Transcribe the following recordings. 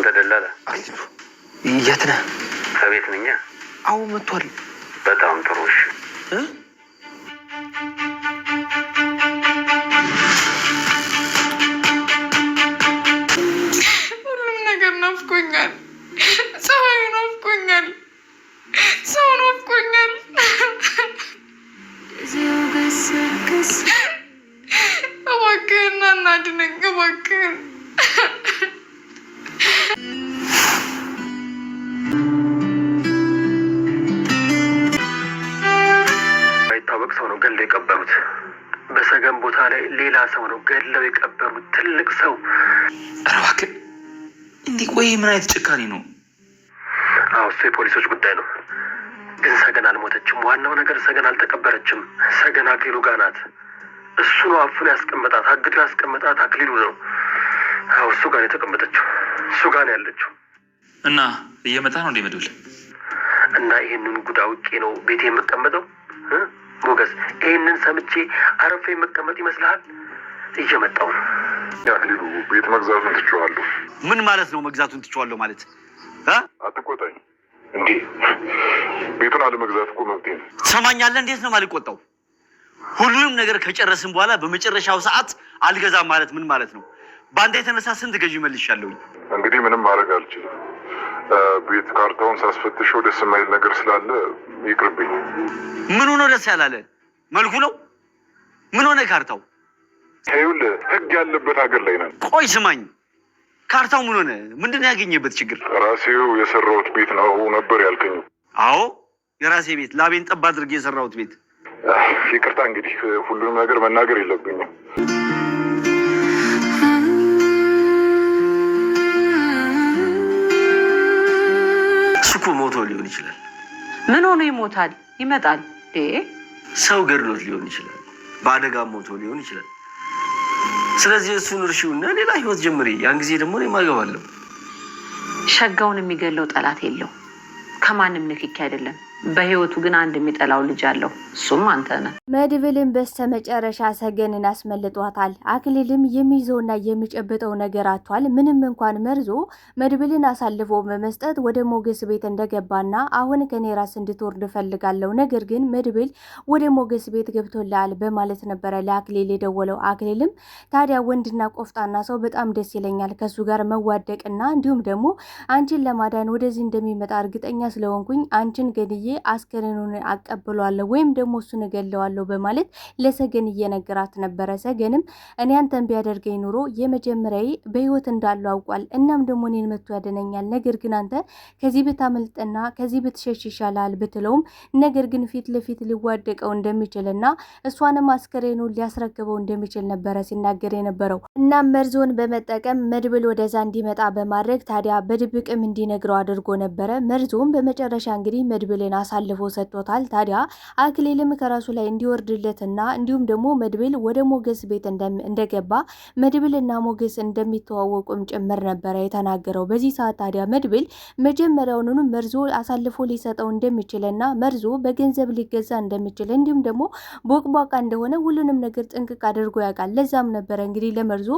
አንተ ደላላ። አክሊሉ የት ነህ? ከቤት ነኛ። አዎ መጥቷል። በጣም ጥሩ። እሺ። እ? ሁሉም ነገር ናፍቆኛል። ፀሐዩ ናፍቆኛል። ሰው ናፍቆኛል። እባክህን አናድነኝ፣ እባክህን። ባይታወቅ ሰው ነው ገለው የቀበሩት። በሰገን ቦታ ላይ ሌላ ሰው ነው ገለው የቀበሩት። ትልቅ ሰው። ኧረ እባክህ እንዲህ ቆይ፣ ምን አይነት ጭካኔ ነው? አዎ እሱ የፖሊሶች ጉዳይ ነው። ግን ሰገን አልሞተችም። ዋናው ነገር ሰገን አልተቀበረችም። ሰገን አክሊሉ ጋር ናት። እሱ ነው አፍኖ ያስቀመጣት፣ አግቶ ያስቀመጣት አክሊሉ ነው። አዎ እሱ ጋር ነው የተቀመጠችው። እሱ ጋር ነው ያለችው። እና እየመጣ ነው እንዴ መድብል? እና ይህንን ጉድ አውቄ ነው ቤቴ የምቀመጠው? እ? ሞገስ፣ ይህንን ሰምቼ አረፌ የምቀመጥ ይመስልሃል? እየመጣው ነው። አክሊሉ፣ ቤት መግዛቱን ትቼዋለሁ። ምን ማለት ነው? መግዛቱን ትቼዋለሁ ማለት እ? አትቆጣኝ እንዴ! ቤቱን አለመግዛት እኮ መብቴ ነው። ትሰማኛለህ? እንዴት ነው የማልቆጣው? ሁሉንም ነገር ከጨረስን በኋላ በመጨረሻው ሰዓት አልገዛም ማለት ምን ማለት ነው? በአንተ የተነሳ ስንት ገዢ መልሻለሁኝ። እንግዲህ ምንም ማድረግ አልችልም። ቤት ካርታውን ሳስፈትሸው ደስ የማይል ነገር ስላለ ይቅርብኝ። ምን ሆኖ ደስ ያላለ? መልኩ ነው? ምን ሆነ ካርታው? ይኸውልህ ህግ ያለበት ሀገር ላይ ነን። ቆይ ስማኝ፣ ካርታው ምን ሆነ? ምንድን ነው ያገኘበት ችግር? ራሴው የሰራሁት ቤት ነው ነበር ያልከኝ። አዎ የራሴ ቤት፣ ላቤን ጠብ አድርጌ የሰራሁት ቤት። ይቅርታ እንግዲህ ሁሉንም ነገር መናገር የለብኝም። እሱ እኮ ሞቶ ሊሆን ይችላል። ምን ሆኖ ይሞታል? ይመጣል። ሰው ገድሎት ሊሆን ይችላል። በአደጋ ሞቶ ሊሆን ይችላል። ስለዚህ እሱን እርሺውና ሌላ ህይወት ጀምሪ። ያን ጊዜ ደግሞ እኔም አገባለሁ። ሸጋውን የሚገለው ጠላት የለው፣ ከማንም ንክኪ አይደለም። በህይወቱ ግን አንድ የሚጠላው ልጅ አለው፣ እሱም አንተ ነህ። መድብልን በስተመጨረሻ ሰገንን አስመልጧታል። አክሊልም የሚይዘውና የሚጨብጠው ነገር አጥቷል። ምንም እንኳን መርዞ መድብልን አሳልፎ በመስጠት ወደ ሞገስ ቤት እንደገባና አሁን ከኔ ራስ እንድትወርድ እፈልጋለሁ፣ ነገር ግን መድብል ወደ ሞገስ ቤት ገብቶልሃል በማለት ነበረ ለአክሊል የደወለው። አክሊልም ታዲያ ወንድና ቆፍጣና ሰው በጣም ደስ ይለኛል፣ ከሱ ጋር መዋደቅና እንዲሁም ደግሞ አንቺን ለማዳን ወደዚህ እንደሚመጣ እርግጠኛ ስለሆንኩኝ አንቺን ገድዬ አስከሬኑን አቀብለዋለሁ ወይም ደግሞ እሱን እገለዋለሁ በማለት ለሰገን እየነገራት ነበረ። ሰገንም እኔ አንተን ቢያደርገኝ ኑሮ የመጀመሪያዬ በህይወት እንዳሉ አውቋል። እናም ደግሞ እኔን መቶ ያደነኛል። ነገር ግን አንተ ከዚህ ብታመልጥና ከዚህ ብትሸሽ ይሻላል ብትለውም ነገር ግን ፊት ለፊት ሊዋደቀው እንደሚችልና እሷንም አስከሬኑን ሊያስረክበው እንደሚችል ነበረ ሲናገር የነበረው። እናም መርዞን በመጠቀም መድብል ወደዛ እንዲመጣ በማድረግ ታዲያ በድብቅም እንዲነግረው አድርጎ ነበረ። መርዞን በመጨረሻ እንግዲህ መድብልን አሳልፎ ሰጥቶታል። ታዲያ አክሊልም ከራሱ ላይ እንዲወርድለትና እንዲሁም ደግሞ መድብል ወደ ሞገስ ቤት እንደገባ መድብልና ሞገስ እንደሚተዋወቁም ጭምር ነበረ የተናገረው። በዚህ ሰዓት ታዲያ መድብል መጀመሪያውኑኑ መርዞ አሳልፎ ሊሰጠው እንደሚችልና መርዞ በገንዘብ ሊገዛ እንደሚችል እንዲሁም ደግሞ ቦቅቧቃ እንደሆነ ሁሉንም ነገር ጥንቅቅ አድርጎ ያውቃል። ለዛም ነበረ እንግዲህ ለመርዞ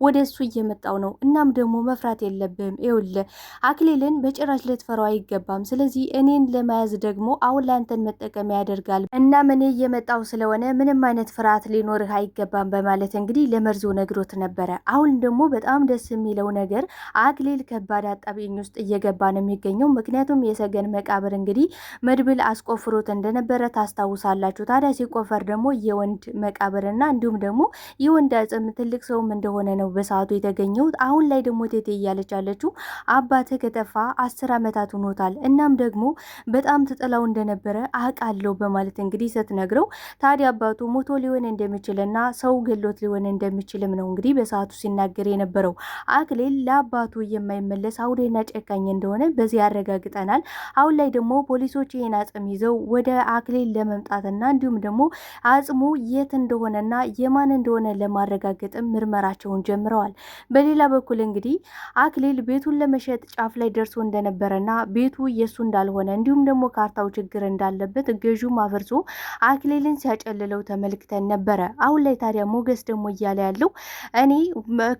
ወደ እሱ እየመጣው ነው። እናም ደግሞ መፍራት የለብህም፣ ይኸውልህ አክሊልን በጭራሽ ልትፈራው አይገባም። ስለዚህ እኔን ለመያዝ ደግሞ አሁን ለአንተን መጠቀሚያ ያደርጋል። እናም እኔ እየመጣው ስለሆነ ምንም አይነት ፍርሃት ሊኖርህ አይገባም በማለት እንግዲህ ለመርዞ ነግሮት ነበረ። አሁን ደግሞ በጣም ደስ የሚለው ነገር አክሊል ከባድ አጣብቂኝ ውስጥ እየገባ ነው የሚገኘው። ምክንያቱም የሰገን መቃብር እንግዲህ መድብል አስቆፍሮት እንደነበረ ታስታውሳላችሁ። ታዲያ ሲቆፈር ደግሞ የወንድ መቃብርና እንዲሁም ደግሞ የወንድ አጽም ትልቅ ሰውም እንደሆነ ነው በሰዓቱ የተገኘው። አሁን ላይ ደግሞ ቴቴ እያለች ያለችው አባትህ ከጠፋ 10 ዓመታት ሆኖታል። እናም ደግሞ በጣም ትጥላው እንደነበረ አውቃለሁ በማለት እንግዲህ ስትነግረው ታዲያ አባቱ ሞቶ ሊሆን እንደሚችልና ሰው ገሎት ሊሆን እንደሚችልም ነው እንግዲህ በሰዓቱ ሲናገር የነበረው። አክሊል ለአባቱ የማይመለስ አውሬና ጨካኝ እንደሆነ በዚህ ያረጋግጠናል። አሁን ላይ ደግሞ ፖሊሶች ይህን አጽም ይዘው ወደ አክሊል ለመምጣትና እንዲሁም ደግሞ አጽሙ የት እንደሆነና የማን እንደሆነ ለማረጋገጥም ምርመራቸውን ጀምረዋል። በሌላ በኩል እንግዲህ አክሊል ቤቱን ለመሸጥ ጫፍ ላይ ደርሶ እንደነበረና ቤቱ የእሱ እንዳልሆነ እንዲሁም ደግሞ ካርታው ካርታው ችግር እንዳለበት ገዥም አፍርሶ አክሊልን ሲያጨልለው ተመልክተን ነበረ። አሁን ላይ ታዲያ ሞገስ ደግሞ እያለ ያለው እኔ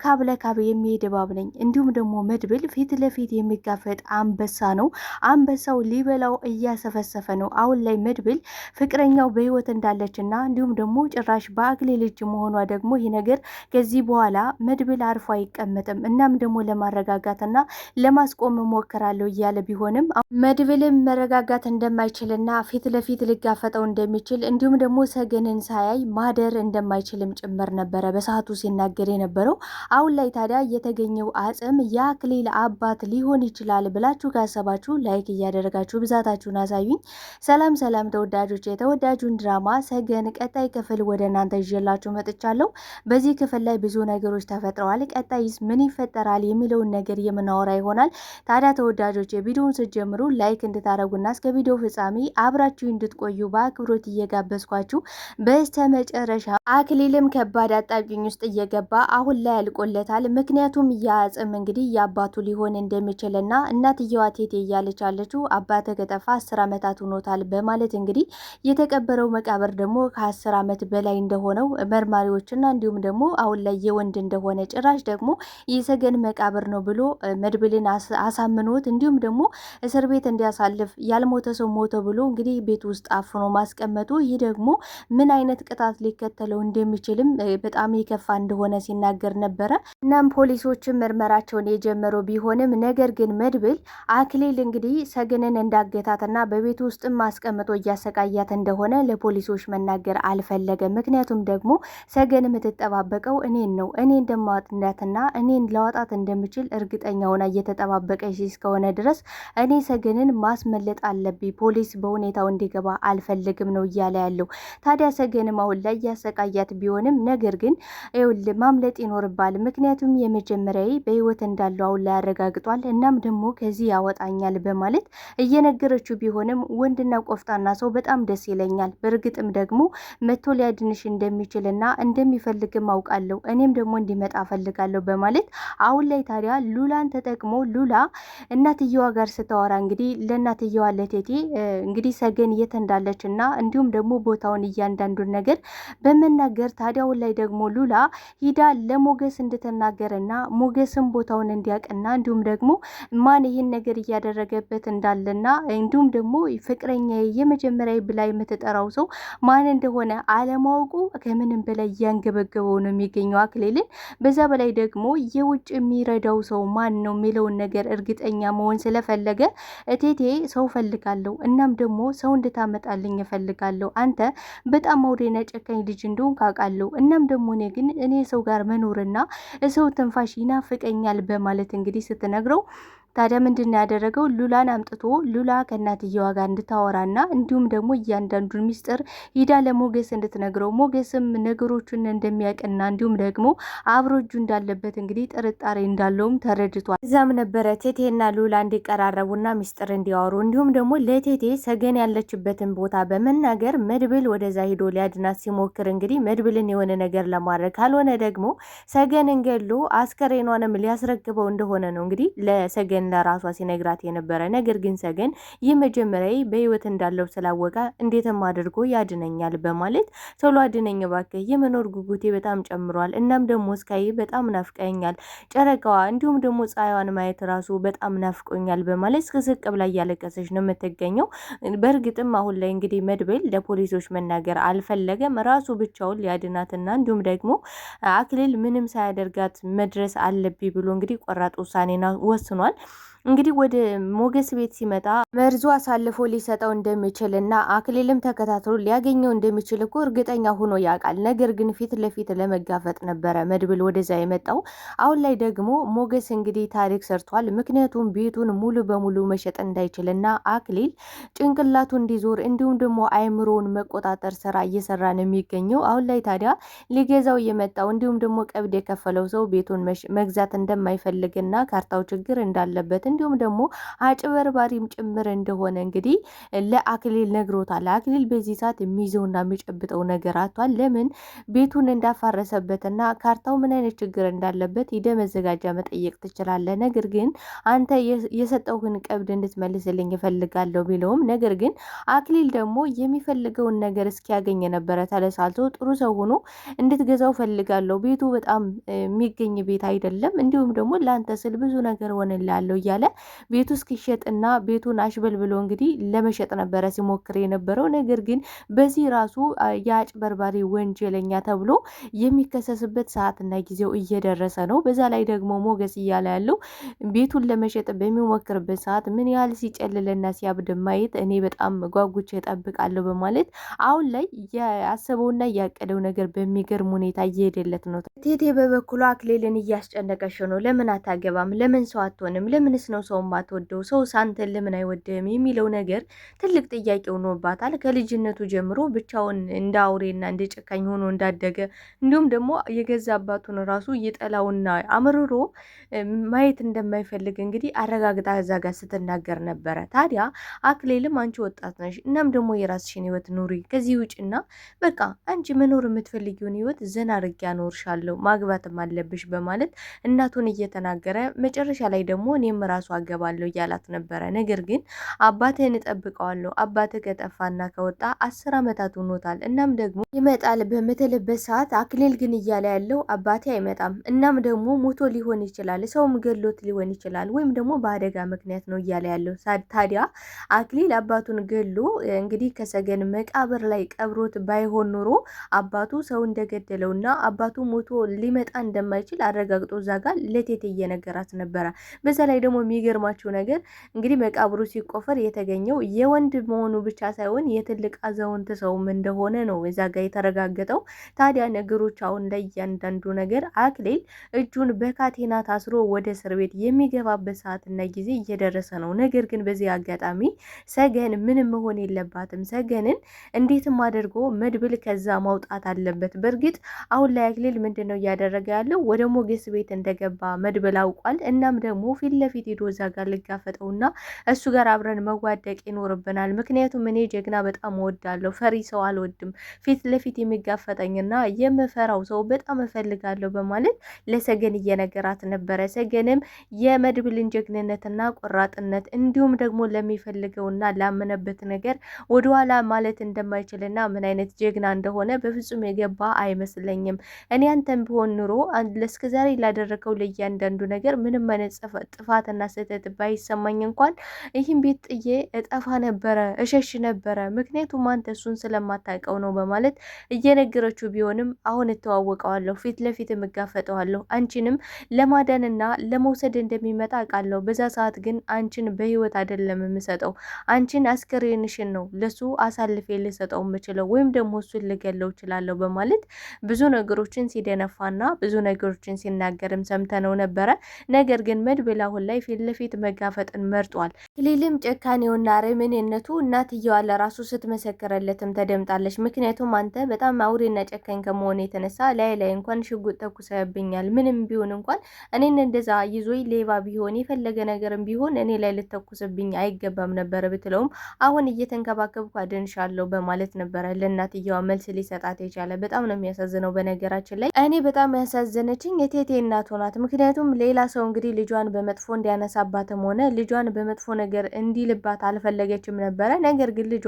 ካብ ለካብ የሚሄድ እባብ ነኝ፣ እንዲሁም ደግሞ መድብል ፊት ለፊት የሚጋፈጥ አንበሳ ነው። አንበሳው ሊበላው እያሰፈሰፈ ነው። አሁን ላይ መድብል ፍቅረኛው በህይወት እንዳለችና እንዲሁም ደግሞ ጭራሽ በአክሊል እጅ መሆኗ ደግሞ ይህ ነገር ከዚህ በኋላ መድብል አርፎ አይቀመጥም። እናም ደግሞ ለማረጋጋትና ለማስቆም እሞክራለሁ እያለ ቢሆንም መድብልም መረጋጋት እንደማይችልና ፊት ለፊት ሊጋፈጠው እንደሚችል እንዲሁም ደግሞ ሰገንን ሳያይ ማደር እንደማይችልም ጭምር ነበረ በሰዓቱ ሲናገር የነበረው። አሁን ላይ ታዲያ የተገኘው አጽም የአክሊል አባት ሊሆን ይችላል ብላችሁ ካሰባችሁ like እያደረጋችሁ ብዛታችሁን አሳዩኝ። ሰላም ሰላም ተወዳጆች፣ የተወዳጁን ድራማ ሰገን ቀጣይ ክፍል ወደ እናንተ ይዤላችሁ መጥቻለሁ። በዚህ ክፍል ላይ ብዙ ነገሮች ተፈጥረዋል። ቀጣይስ ምን ይፈጠራል የሚለውን ነገር የምናወራ ይሆናል። ታዲያ ተወዳጆች የቪዲዮውን ስትጀምሩ like እንድታደረጉና እስከ ቪዲዮ ፍጻሜ አብራችሁ እንድትቆዩ በአክብሮት እየጋበዝኳችሁ በስተመጨረሻ አክሊልም ከባድ አጣብቂኝ ውስጥ እየገባ አሁን ላይ ያልቆለታል። ምክንያቱም የአጽም እንግዲህ የአባቱ ሊሆን እንደሚችልና እናትየዋ ቴቴ እያለች ያለችው አባተ ከጠፋ 10 ዓመታት ሆኖታል በማለት እንግዲህ የተቀበረው መቃብር ደግሞ ከ10 ዓመት በላይ እንደሆነው መርማሪዎችና እንዲሁም ደግሞ አሁን ላይ የወንድ እንደሆነ ጭራሽ ደግሞ የሰገን መቃብር ነው ብሎ መድብልን አሳምኖት እንዲሁም ደግሞ እስር ቤት እንዲያሳልፍ ያልሞተ ሰው ሞተ ብሎ እንግዲህ ቤት ውስጥ አፍኖ ማስቀመጡ ይህ ደግሞ ምን አይነት ቅጣት ሊከተለው እንደሚችልም በጣም የከፋ እንደሆነ ሲናገር ነበረ። እናም ፖሊሶችም ምርመራቸውን የጀመሩ ቢሆንም ነገር ግን መድብል አክሊል እንግዲህ ሰገንን እንዳገታትና በቤት ውስጥም አስቀምጦ እያሰቃያት እንደሆነ ለፖሊሶች መናገር አልፈለገም። ምክንያቱም ደግሞ ሰገን የምትጠባበቀው እኔን ነው፣ እኔ እንደማዋጥናትና እኔን ለዋጣት እንደምችል እርግጠኛ ሆና እየተጠባበቀች እስከሆነ ድረስ እኔ ሰገንን ማስመለጥ አለብኝ፣ ፖሊስ በሁኔታው እንዲገባ አልፈልግም ነው እያለ ያለው። ታዲያ ሰገንም አሁን ላይ እያሰቃያት ቢሆንም ነገር ግን ይኸውልህ ማምለጥ ይኖርባል። ምክንያቱም የመጀመሪያ በህይወት እንዳለው አሁን ላይ ያረጋግጧል። እናም ደግሞ ከዚህ ያወጣኛል በማለት እየነገረችው ቢሆንም ወንድና ቆፍጣና ሰው በጣም ደስ ይለኛል። በእርግጥም ደግሞ መቶ ሊያድንሽ እንደሚችልና እንደሚፈልግም አውቃለሁ። እኔም ደግሞ እንዲመጣ እፈልጋለሁ በማለት አሁን ላይ ታዲያ ሉላን ተጠቅሞ ሉላ እናትየዋ ጋር ስታወራ እንግዲህ ለእናትየዋ ለቴቴ እንግዲህ ሰገን የት እንዳለች እና እንዲሁም ደግሞ ቦታውን እያንዳንዱን ነገር በመናገር ታዲያ አሁን ላይ ደግሞ ሉላ ሂዳ ለሞገስ እንድትናገርና ሞገስም ቦታውን እንዲያውቅና እንዲሁም ደግሞ ማን ይህን ነገር እያደረገበት እንዳለና እንዲሁም ደግሞ ፍቅረኛ የመጀመሪያ ብላ የምትጠራው ሰው ማን እንደሆነ አለማወቁ ከምንም በላይ እያንገበገበው ነው የሚገኘው አክሊልን። በዛ በላይ ደግሞ የውጭ የሚረዳው ሰው ማን ነው የሚለውን ነገር እርግጠኛ መሆን ስለፈለገ እቴቴ ሰው ፈልጋለሁ፣ እናም ደግሞ ሰው እንድታመጣልኝ እፈልጋለሁ። አንተ በጣም አውሬና ጨካኝ ልጅ እንደሆን ካውቃለሁ። እናም ደግሞ እኔ ግን እኔ ሰው ጋር መኖርና ሰው ትንፋሽ ይናፍቀኛል በማለት እንግዲህ ስትነግረው ታዲያ ምንድን ነው ያደረገው? ሉላን አምጥቶ ሉላ ከእናትየዋ ጋር እንድታወራና እንዲሁም ደግሞ እያንዳንዱን ሚስጥር ሂዳ ለሞገስ እንድትነግረው ሞገስም ነገሮቹን እንደሚያውቅና እንዲሁም ደግሞ አብሮ እጁ እንዳለበት እንግዲህ ጥርጣሬ እንዳለውም ተረድቷል። እዛም ነበረ ቴቴና ሉላ እንዲቀራረቡና ሚስጥር እንዲያወሩ እንዲሁም ደግሞ ለቴቴ ሰገን ያለችበትን ቦታ በመናገር መድብል ወደዛ ሂዶ ሊያድናት ሲሞክር እንግዲህ መድብልን የሆነ ነገር ለማድረግ ካልሆነ ደግሞ ሰገንን ገሎ አስከሬኗንም ሊያስረክበው እንደሆነ ነው እንግዲህ ለሰገን ለራሷ ሲነግራት የነበረ። ነገር ግን ሰገን ይህ መጀመሪያ በህይወት እንዳለው ስላወቀ እንዴትም አድርጎ ያድነኛል በማለት ቶሎ አድነኝ እባክህ፣ የመኖር ጉጉቴ በጣም ጨምሯል። እናም ደግሞ እስካይ በጣም ናፍቀኛል፣ ጨረቃዋ እንዲሁም ደግሞ ፀሐይዋን ማየት ራሱ በጣም ናፍቆኛል በማለት ስቅስቅ ብላ እያለቀሰች ነው የምትገኘው። በእርግጥም አሁን ላይ እንግዲህ መድብል ለፖሊሶች መናገር አልፈለገም። ራሱ ብቻውን ሊያድናትና እንዲሁም ደግሞ አክሊል ምንም ሳያደርጋት መድረስ አለብኝ ብሎ እንግዲህ ቆራጥ ውሳኔና ወስኗል። እንግዲህ ወደ ሞገስ ቤት ሲመጣ መርዙ አሳልፎ ሊሰጠው እንደሚችል እና አክሊልም ተከታትሎ ሊያገኘው እንደሚችል እኮ እርግጠኛ ሆኖ ያውቃል። ነገር ግን ፊት ለፊት ለመጋፈጥ ነበረ መድብል ወደዛ የመጣው። አሁን ላይ ደግሞ ሞገስ እንግዲህ ታሪክ ሰርቷል። ምክንያቱም ቤቱን ሙሉ በሙሉ መሸጥ እንዳይችል እና አክሊል ጭንቅላቱ እንዲዞር እንዲሁም ደግሞ አይምሮውን መቆጣጠር ስራ እየሰራ ነው የሚገኘው። አሁን ላይ ታዲያ ሊገዛው የመጣው እንዲሁም ደግሞ ቀብድ የከፈለው ሰው ቤቱን መግዛት እንደማይፈልግና ካርታው ችግር እንዳለበት። እንዲሁም ደግሞ አጭበርባሪም ጭምር እንደሆነ እንግዲህ ለአክሊል ነግሮታል። አክሊል በዚህ ሰዓት የሚይዘውና የሚጨብጠው ነገር አጥቷል። ለምን ቤቱን እንዳፋረሰበትና ካርታው ምን አይነት ችግር እንዳለበት ሂደ መዘጋጃ መጠየቅ ትችላለህ። ነገር ግን አንተ የሰጠውህን ቀብድ እንድትመልስልኝ እፈልጋለሁ ቢለውም ነገር ግን አክሊል ደግሞ የሚፈልገውን ነገር እስኪያገኝ የነበረ ተለሳልቶ ጥሩ ሰው ሆኖ እንድትገዛው ፈልጋለሁ፣ ቤቱ በጣም የሚገኝ ቤት አይደለም፣ እንዲሁም ደግሞ ለአንተ ስል ብዙ ነገር ሆንላለሁ እያለ ቤቱ እስኪሸጥና ቤቱን አሽበልብሎ እንግዲህ ለመሸጥ ነበረ ሲሞክር የነበረው። ነገር ግን በዚህ ራሱ የአጭበርባሪ ወንጀለኛ ተብሎ የሚከሰስበት ሰዓትና ጊዜው እየደረሰ ነው። በዛ ላይ ደግሞ ሞገስ እያለ ያለው ቤቱን ለመሸጥ በሚሞክርበት ሰዓት ምን ያህል ሲጨልልና ሲያብድ ማየት እኔ በጣም ጓጉቼ እጠብቃለሁ በማለት አሁን ላይ ያሰበውና ያቀደው ነገር በሚገርም ሁኔታ እየሄደለት ነው። ቴቴ በበኩሉ አክሊልን እያስጨነቀሽ ነው። ለምን አታገባም? ለምን ሰው አትሆንም? ለምንስ ነው ሰው ማትወደው? ሰው ሳንተን ለምን አይወድህም? የሚለው ነገር ትልቅ ጥያቄ ሆኖባታል። ከልጅነቱ ጀምሮ ብቻውን እንደ አውሬና እንደ ጨካኝ ሆኖ እንዳደገ እንዲሁም ደግሞ የገዛ አባቱን ራሱ ይጠላውና አምርሮ ማየት እንደማይፈልግ እንግዲህ አረጋግጣ እዛ ጋር ስትናገር ነበረ። ታዲያ አክሊልም አንቺ ወጣት ነሽ፣ እናም ደግሞ የራስሽን ህይወት ኑሪ፣ ከዚህ ውጭና በቃ አንቺ መኖር የምትፈልጊውን ህይወት ዘና አድርጌ አኖርሻለሁ፣ ማግባትም አለብሽ በማለት እናቱን እየተናገረ መጨረሻ ላይ ደግሞ እኔም ራሱ አገባለሁ እያላት ነበረ። ነገር ግን አባትህን እጠብቀዋለሁ፣ አባትህ ከጠፋና ከወጣ 10 ዓመታት ሆኖታል። እናም ደግሞ ይመጣል በምትልበት ሰዓት አክሊል ግን እያለ ያለው አባቴ አይመጣም፣ እናም ደግሞ ሞቶ ሊሆን ይችላል፣ ሰውም ገሎት ሊሆን ይችላል፣ ወይም ደግሞ በአደጋ ምክንያት ነው እያለ ያለው። ታዲያ አክሊል አባቱን ገሎ እንግዲህ ከሰገን መቃብር ላይ ቀብሮት ባይሆን ኑሮ አባቱ ሰው እንደገደለውና አባቱ ሞቶ ሊመጣ እንደማይችል አረጋግጦ እዛ ጋር ለቴቴ እየነገራት ነበረ። በዛ ላይ ደግሞ የሚገርማቸው ነገር እንግዲህ መቃብሩ ሲቆፈር የተገኘው የወንድ መሆኑ ብቻ ሳይሆን የትልቅ አዛውንት ሰውም እንደሆነ ነው እዛ ጋር የተረጋገጠው። ታዲያ ነገሮች አሁን ላይ እያንዳንዱ ነገር አክሊል እጁን በካቴና ታስሮ ወደ እስር ቤት የሚገባበት ሰዓትና ጊዜ እየደረሰ ነው። ነገር ግን በዚህ አጋጣሚ ሰገን ምንም መሆን የለባትም። ሰገንን እንዴትም አድርጎ መድብል ከዛ ማውጣት አለበት። በእርግጥ አሁን ላይ አክሊል ምንድን ነው እያደረገ ያለው? ወደ ሞገስ ቤት እንደገባ መድብል አውቋል። እናም ደግሞ ፊት ለፊት ሄዶ እዛ ጋር ልጋፈጠውና እሱ ጋር አብረን መዋደቅ ይኖርብናል። ምክንያቱም እኔ ጀግና በጣም እወዳለሁ፣ ፈሪ ሰው አልወድም። ፊት ለፊት የሚጋፈጠኝና የምፈራው ሰው በጣም እፈልጋለሁ በማለት ለሰገን እየነገራት ነበረ። ሰገንም የመድብልን ጀግንነትና ቆራጥነት እንዲሁም ደግሞ ለሚፈልገውና ላመነበት ነገር ወደኋላ ማለት እንደማይችልና ምን አይነት ጀግና እንደሆነ በፍጹም የገባ አይመስለኝም። እኔ አንተን ቢሆን ኑሮ እስከዛሬ ላደረገው ለእያንዳንዱ ነገር ምንም አይነት ጥፋትና ስህተት ባይሰማኝ እንኳን ይህን ቤት ጥዬ እጠፋ ነበረ፣ እሸሽ ነበረ። ምክንያቱም አንተ እሱን ስለማታውቀው ነው በማለት እየነገረችው ቢሆንም አሁን እተዋወቀዋለሁ፣ ፊት ለፊት እጋፈጠዋለሁ፣ አንቺንም ለማዳንና ለመውሰድ እንደሚመጣ አውቃለሁ። በዛ ሰዓት ግን አንቺን በህይወት አይደለም የምሰጠው፣ አንቺን አስከሬንሽን ነው ለሱ አሳልፌ ልሰጠው የምችለው ወይም ደግሞ እሱን ልገለው እችላለሁ በማለት ብዙ ነገሮችን ሲደነፋና ብዙ ነገሮችን ሲናገርም ሰምተነው ነበረ። ነገር ግን መድብል አሁን ላይ ፊት ለፊት መጋፈጥን መርጧል። ክሊልም ጭካኔውና አረመኔነቱ እናትየዋ ለራሱ ስትመሰክርለትም ተደምጣለች። ምክንያቱም አንተ በጣም አውሬና ጨካኝ ከመሆን የተነሳ ላይ ላይ እንኳን ሽጉጥ ተኩሰብኛል። ምንም ቢሆን እንኳን እኔን እንደዛ ይዞኝ ሌባ ቢሆን የፈለገ ነገርም ቢሆን እኔ ላይ ልተኩስብኝ አይገባም ነበረ ብትለውም አሁን እየተንከባከብኩ አድንሻለሁ በማለት ነበረ ለእናትየዋ መልስ ሊሰጣት የቻለ። በጣም ነው የሚያሳዝነው። በነገራችን ላይ እኔ በጣም ያሳዘነችኝ የቴቴ እናት ናት። ምክንያቱም ሌላ ሰው እንግዲህ ልጇን በመጥፎ እንዲያነሳባትም ሆነ ልጇን በመጥፎ ነገር እንዲልባት አልፈለገችም ነበረ። ነገር ግን ልጇ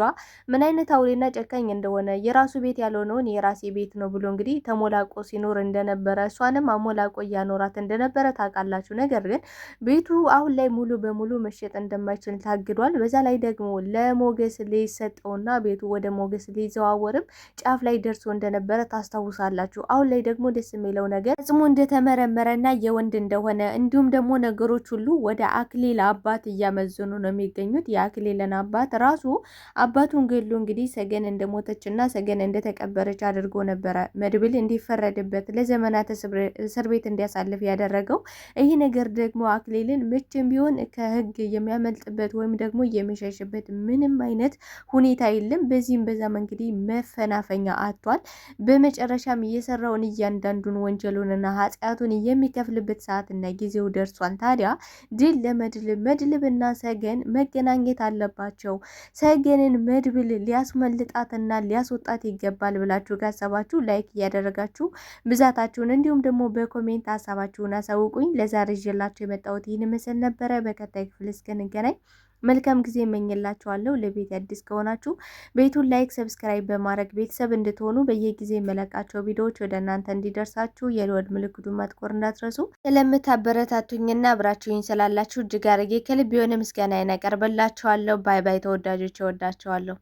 ምን አይነት አውሬና ጨካኝ እንደሆነ የራሱ ቤት ያልሆነውን የራሴ ቤት ነው ብሎ እንግዲህ ተሞላቆ ሲኖር እንደነበረ እሷንም አሞላቆ እያኖራት እንደነበረ ታውቃላችሁ። ነገር ግን ቤቱ አሁን ላይ ሙሉ በሙሉ መሸጥ እንደማይችል ታግዷል። በዛ ላይ ደግሞ ለሞገስ ሊሰጠውና ቤቱ ወደ ሞገስ ሊዘዋወርም ጫፍ ላይ ደርሶ እንደነበረ ታስታውሳላችሁ። አሁን ላይ ደግሞ ደስ የሚለው ነገር ጽሙ እንደተመረመረና የወንድ እንደሆነ እንዲሁም ደግሞ ነገሮች ሁሉ ወደ አክሊል አባት እያመዘኑ ነው የሚገኙት። የአክሊልን አባት ራሱ አባቱን ገሎ እንግዲህ ሰገን እንደሞተችና ሰገን እንደተቀበረች አድርጎ ነበረ መድብል እንዲፈረድበት ለዘመናት እስር ቤት እንዲያሳልፍ ያደረገው። ይህ ነገር ደግሞ አክሊልን መቼም ቢሆን ከህግ የሚያመልጥበት ወይም ደግሞ የሚሸሽበት ምንም አይነት ሁኔታ የለም። በዚህም በዛም እንግዲህ መፈናፈኛ አጥቷል። በመጨረሻም እየሰራውን እያንዳንዱን ወንጀሉንና ኃጢአቱን የሚከፍልበት ሰዓትና ጊዜው ደርሷል። ታዲያ ድል ለመድብል። መድብልና ሰገን መገናኘት አለባቸው። ሰገንን መድብል ሊያስመልጣትና ሊያስወጣት ይገባል ብላችሁ ካሰባችሁ like እያደረጋችሁ ብዛታችሁን እንዲሁም ደግሞ በ comment ሀሳባችሁን አሳውቁኝ። ለዛሬ ይዤላችሁ የመጣሁት ይህን ምስል ነበረ። በቀጣይ ክፍል እስክንገናኝ መልካም ጊዜ እመኝላችኋለሁ። ለቤት አዲስ ከሆናችሁ ቤቱን like፣ subscribe በማድረግ ቤተሰብ እንድትሆኑ በየጊዜ የመለቃቸው ቪዲዮዎች ወደ እናንተ እንዲደርሳችሁ የደወል ምልክቱን ማጥቆር እንዳትረሱ። ስለምታበረታቱኝና አብራችሁኝ ስላላችሁ እጅግ አድርጌ ከልብ የሆነ ምስጋና ያቀርብላችኋለሁ። Bye bye ተወዳጆች፣ እወዳችኋለሁ።